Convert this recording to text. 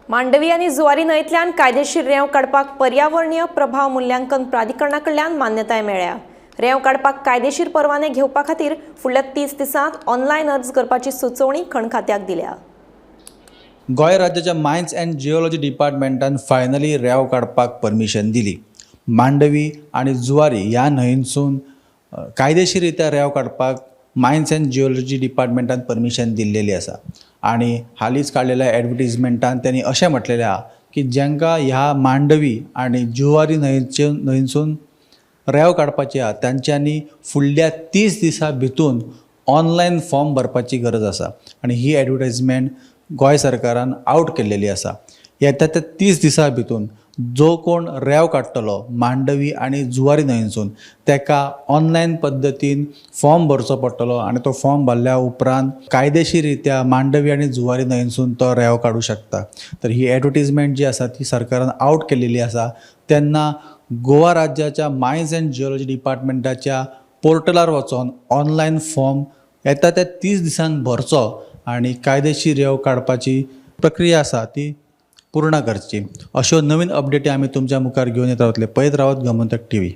मांडवी आनी जुवारी न्हंयतल्यान कायदेशीर रेंव काडपाक पर्यावरणीय प्रभाव मुल्यांकन प्राधिकरणा कडल्यान मान्यताय मेळ्ळ्या. रेंव काडपाक कायदेशीर परवाने घेवपा खातीर फुडल्या 30 दिसांत ऑनलायन अर्ज करपाची सुचोवणी खण खात्याक दिल्या. गोंय राज्याच्या मायन्स अँड जिओलॉजी डिपार्टमेंटान फायनली रेंव काडपाक परमिशन दिली. मांडवी आनी जुवारी ह्या न्हंयसून कायदेशीर रित्या रेंव काडपाक मायन्स अँड जिओलॉजी डिपार्टमेंटान परमिशन दिल्लेली आसा आनी हालींच काडलेल्या एडवर्टीजमेंटान त्यांनी अशें म्हटलेलें आहा की जांकां ह्या मांडवी आनी जुवारी न्हंयसून रेंव काडपाची आहा, तांच्यांनी फुडल्या 30 दिसां भितून ऑनलायन फॉर्म भरपाची गरज आसा आनी ही एडवर्टायजमेंट गोंय सरकारान आवट केल्लेली आसा. येता त्या 30 दिसां भितून जो कोण रेंव काडटलो मांडवी आनी जुवारी न्हंयसून, तेका ऑनलायन पद्दतीन फॉर्म भरचो पडटलो आनी तो फॉर्म भरल्या उपरांत कायदेशीर रित्या मांडवी आनी जुवारी न्हंयसून तो रेंव काडूं शकता. तर ही एडवर्टीजमेंट जी आसा ती सरकारान आवट केलेली आसा. तेन्ना गोवा राज्याच्या मायन्स अँड जिओलॉजी डिपार्टमेंटाच्या पोर्टलार वचोन ऑनलायन फॉर्म येता त्या 30 दिसान भरचो आनी कायदेशीर रेंव काडपाची प्रक्रिया आसा ती पूर्ण करची. अश्यो नवीन अपडेटी आमी तुमच्या मुखार घेवन येत रावतले. पळयत रावात गोमंतक टीव्ही.